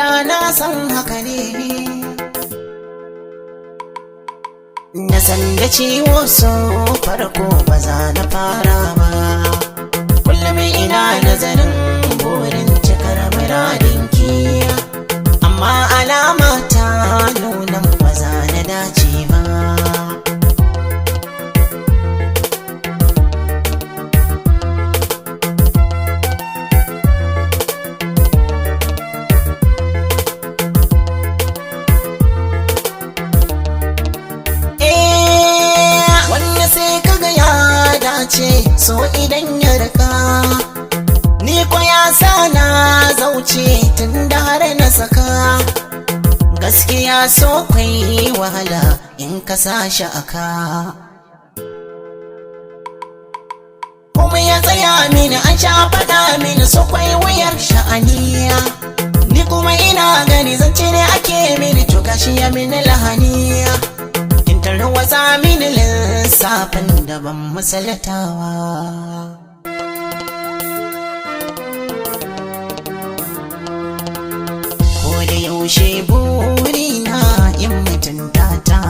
Da na san haka ne. Na san da ciwo so farko ba za na fara ba. Kullum ina nazarin burin cikar muradinki, amma alama ta nuna ba za na dace ba. Wanda sai kaga ya dace so idan ya rika, ni ko ya sa na zauce tun da har na saka. Gaskiya so kwai wahala in ka sa shi aka, kuma ya tsaya mini an sha faɗa mini so kwai wuyar sha'aniya. Ni kuma ina gani zance ne ake mini, to gashi ya mini lahaniya. Kin tarwatsa mini lissafin da ban misaltawa. Ko da yaushe burina in mutunta ta,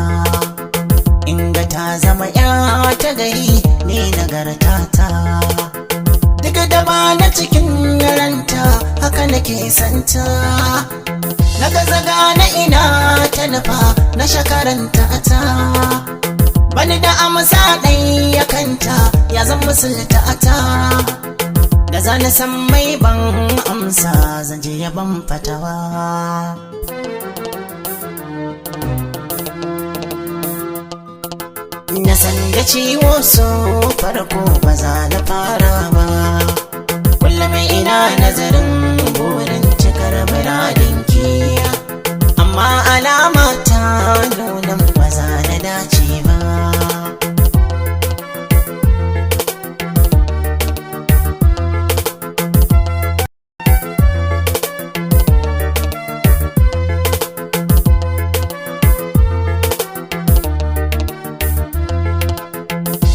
in ga ta zama ya ta gari ne nagarta ta. Duk da ba na cikin ranta haka nake santa. Na gaza gane ina ta nufa na shakaranta ta. Bani da amsa ɗaya kanta ya zan musulta ta. Da zani san mai ban amsa zan je yaban fatawa. Na san da ciwo so farko ba za na fara ba. Kullum ina nazarin burin cikar muradinki, amma alama ta nuna ba za na dace ba.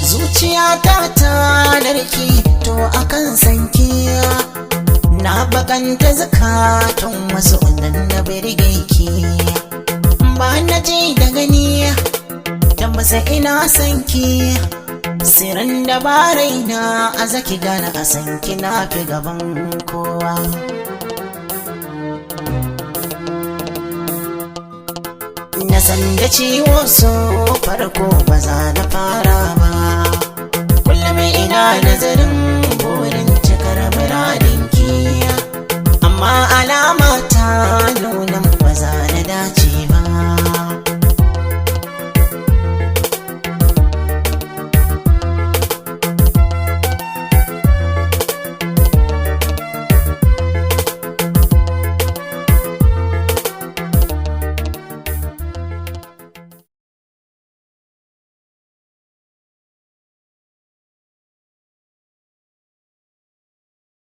Zuciyata ta narke to akan sanki, na bakanta zakatun wasu nan na birge ki. Ba na ji da gani da masa ina sanki, siran da ba raina a zaki gane a sanki na fi gaban kowa. Na san da ciwo so farko ba za na fara ba. Kullum ina nazarin